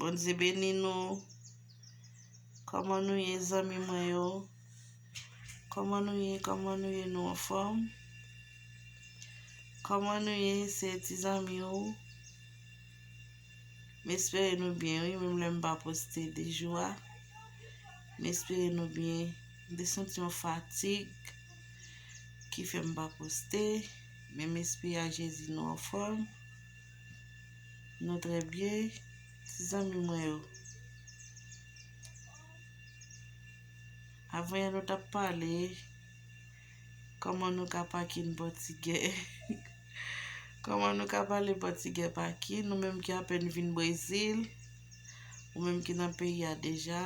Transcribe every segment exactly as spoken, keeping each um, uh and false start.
Bondye beni nou. Kòman nou ye, zanmi mwen yo? Kòman nou ye? Kòman nou ye? Nou anfòm? Kòman nou ye? Se ti zanmi w. M espere nou byen, wi, menm lè m pa poste de jou a. M espere nou byen. M te santi yon fatig ki fè m pa poste, men m espere ak Jezi nou anfòm. Nou trè byen, ti zanmi mwen yo. Avan yè nou t ap pale kòman nou ka pake n pòtigè. Kòman nou ka pale pòtigè pake, nou menm ki apèn vin Brezil, ou menm ki nan peyi a deja,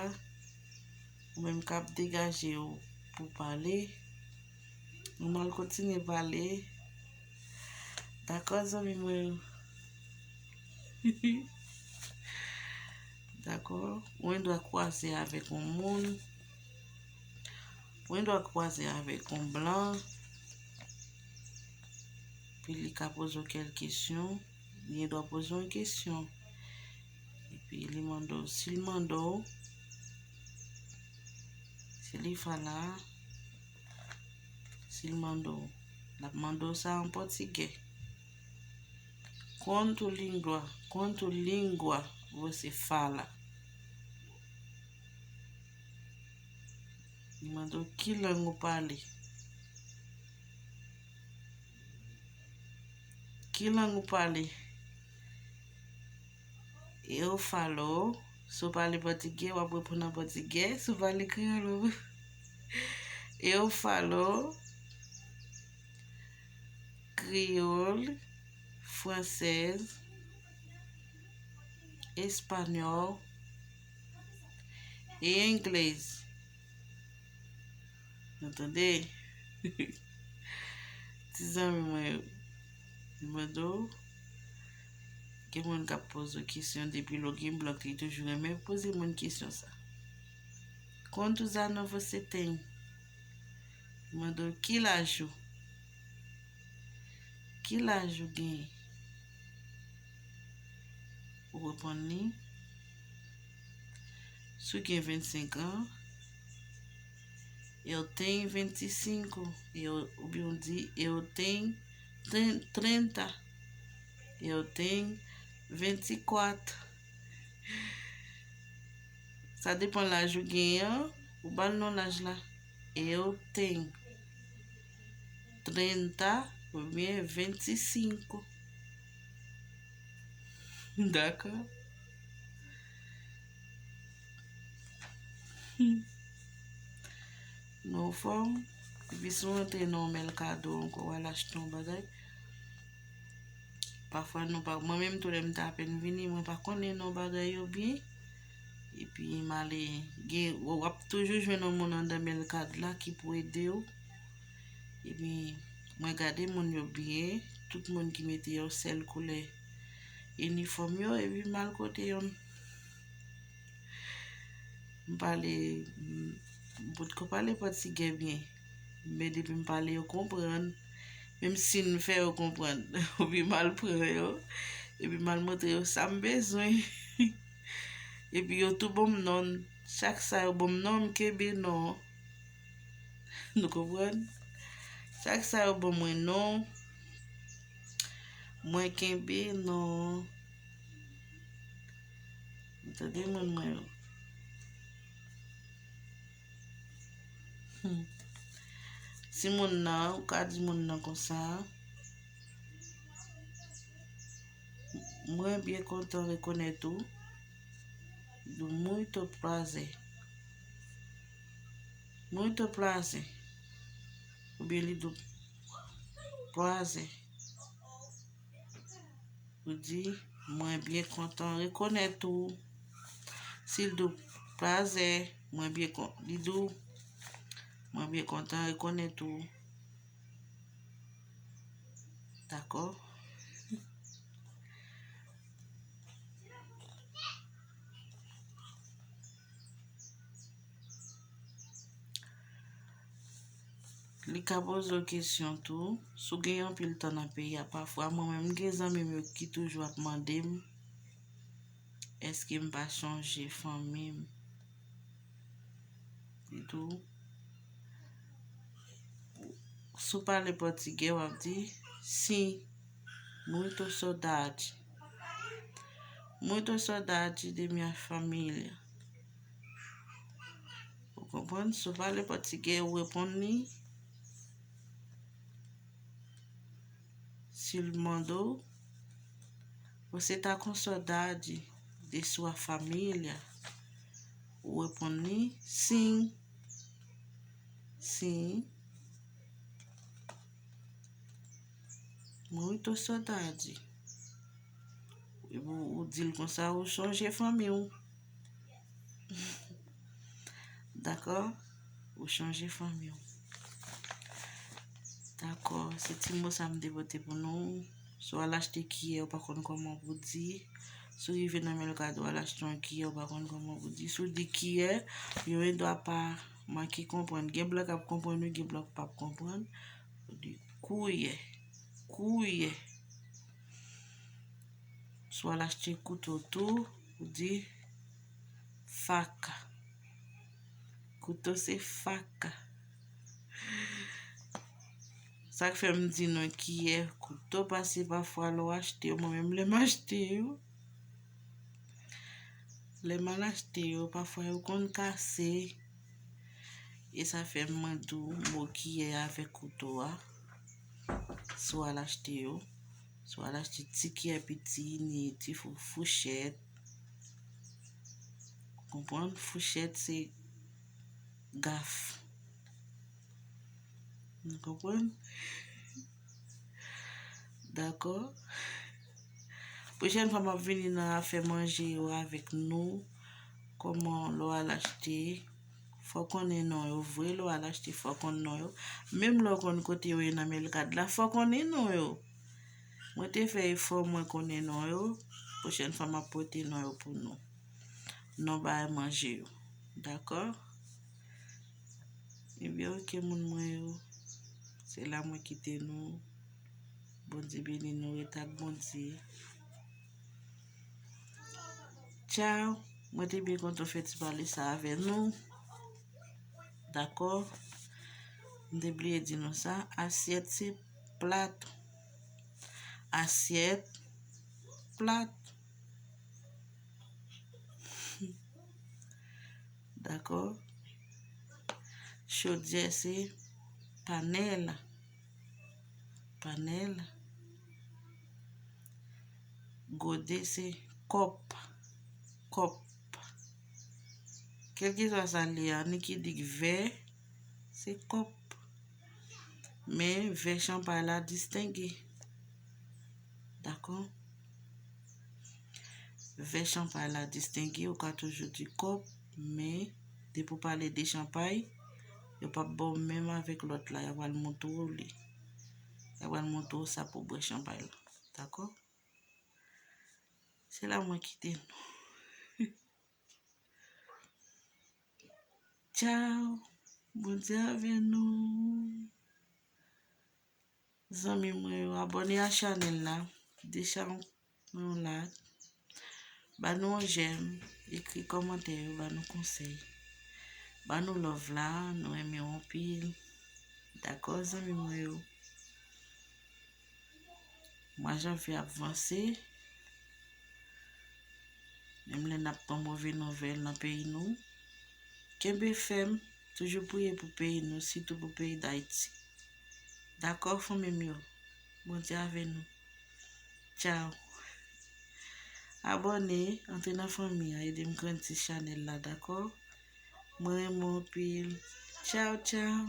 ou menm k ap degaje w pou pale. Nou pral kontinye pale. Dakò, zanmi mwen yo? Dakò? Ou gen dwa kwaze avèk yon moun. Ou gen dwa kwaze avèk yon blan. Epi li ka poze w kèk kesyon. Li gen dwa poze w yon kesyon. Epi li mande w, si l mande w, si li fala, si l mande w, l ap mande w sa an pòtigè. Quanto língua, quanto língua você fala? Li mande w ki lang ou pale. Ki lang ou pale? Eu falo. Si w pale pòtigè, w ap reponn an pòtigè. Si w pale kreyòl, w ap, eu falo, kreyòl, fransèz, espanyòl e englèz. Nou tande? Ti zanmi mwen yo, m mande w, gen moun k ap poze w kesyon depi lè w gen blan, li toujou renmen poze moun kesyon sa. Quantos anos você tem? Li mande w ki laj ou? Ki laj ou genyen? Ou reponn li, si w gen vennsenk an, eu tenho vinte e cinco, eu, oubyen w di, eu tenho trin-, trinta, eu tenho vinte e quatro. Sa depann laj ou genyen an, ou ba l non laj la. Eu tenho trinta oubyen vinte e cinco. Dakò? Hmm. Nou anfòm? Epi si w antre nan yon Mercado ankò, w al achte yon bagay, pafwa nou pa, mwen menm tou lè m te apèn vini, mwen pa konnen non bagay yo byen. Epi m ale, gen, w ap toujou jwenn yon moun anndan Mercado la ki pou ede w. Epi mwen gade moun yo byen, tout moun ki mete yon sèl koulè inifòm yo, epi m al kote yonn. M pale, m, m potko pale pòtigè byen. Men depi m pale, yo konprann. Menm si m fè yo konprann, oubyen m al pran yo, epi m al montre yo sa m bezwen. Epi yo tou ban m non. Chak sa yo ban m non, m kenbe non. Nou konprann? Chak sa yo ban mwen non, mwen kenbe non. Tande moun mwen yo. Hmm. Si moun nan, ou ka di moun nan konsa, mwen byen kontan rekonèt ou. Li di w muito prazer. Muito prazer. Oubyen li di w prazer. Ou di, mwen byen kontan rekonèt ou. Si l di w prazer, mwen byen kon-, li di w, mwen byen kontan rekonèt ou. Dakò? Li ka poze w kesyon tou. Si w gen anpil tan nan peyi a, pafwa, mwen menm, m gen zanmi m yo ki toujou ap mande m, Èske m pa sonje fanmi m? Li tou, si w pale pòtigè, w ap di sim, muita saudade. Muita saudade de minha família. Ou konprann? Si w pale pòtigè, ou reponn li. Si l mande w, você tá com saudade de sua família? Ou reponn li, sim. Sim. Muita saudade. Ou, ou di l konsa, ou sonje fanmi w. Dakò? Ou sonje fanmi w. Dakò, se ti mo sa m te pote pou nou. Si w al achte kiyè, ou pa konn kòman pou di. Si w rive nan Mèlkado, w al achte yon kiyè, ou pa konn kòman pou di. Si w di kiyè, yo gen dwa pa manke konprann. Gen blan k ap konprann wi, gen blan k p ap konprann. Ou di kouyè, kouyè. Si w al achte kouto tou, ou di faca. Kouto se faca. Sa k fè m di nou kiyè, kouto pase pafwa lè w achte yo. Mwen menm lè m achte yo, lè m al achte yo, pafwa yo konn kase. E sa fè m mwen di w mo kiyè avèk kouto a. Si w al achte yo, si w al achte ti kiyè piti, ni ti fou-, fouchèt. Konprann? Fouchèt se gaf. Nou konprann? Dakò? Pwochèn fwa m ap vini nan afè manje yo avèk nou. Kòman lè w al achte, fò w konnen non yo vre. Lè w al achte, fò w konn non yo. Menm lè w konn kote yo ye nan Mèlkad la, fò w konnen non yo. Mwen te fè efò mwen konnen non yo. Pwochèn fwa m ap pote non yo pou nou. Non bagay manje yo. Dakò? Ebyen, oke, moun mwen yo. Se la mwen kite nou. Bondye beni nou, ret ak Bondye. Tchaw. Mwen te byen kontan fè ti pale sa avè nou. Dakò? M te bliye di nou sa. Asyèt se plat. Asyèt, plat. Dakò? Chodyè se panèl. Panèl. Gode se kòp. Kòp. Kèlkeswa sa l ye a, ni ki di vè, se kòp. Men vè chanpay la distenge. Dakò? Vè chanpay la distenge, ou ka toujou di kòp, men depi w pale de chanpay, yo p ap ba w menm avèk lòt la, y a pral montre w li. Y a pral montre w sa pou bwè chanpay la. Dakò? Se la mwen kite nou. Tchaw. Bondye avè nou. Zanmi mwen yo, abòne a chanèl la. Deja yon, yon like. Ba nou yon jèm. Ekri kòmantè yo, ba nou konsèy. Ba nou love la, nou renmen w anpil. Dakò, zanmi mwen yo. Mwa janvye ap vanse. Menm lè n ap pran move nouvèl nan peyi nou, kenbe fèm, toujou priye pou peyi nou, sitou pou peyi Dayiti. Dakò, fanmi m yo? Bondye avè nou. Tchaw. Abòne, antre nan fanmi an, ede m grandi chanèl la, dakò? Mwen renmen w anpil. Tchaw, tchaw.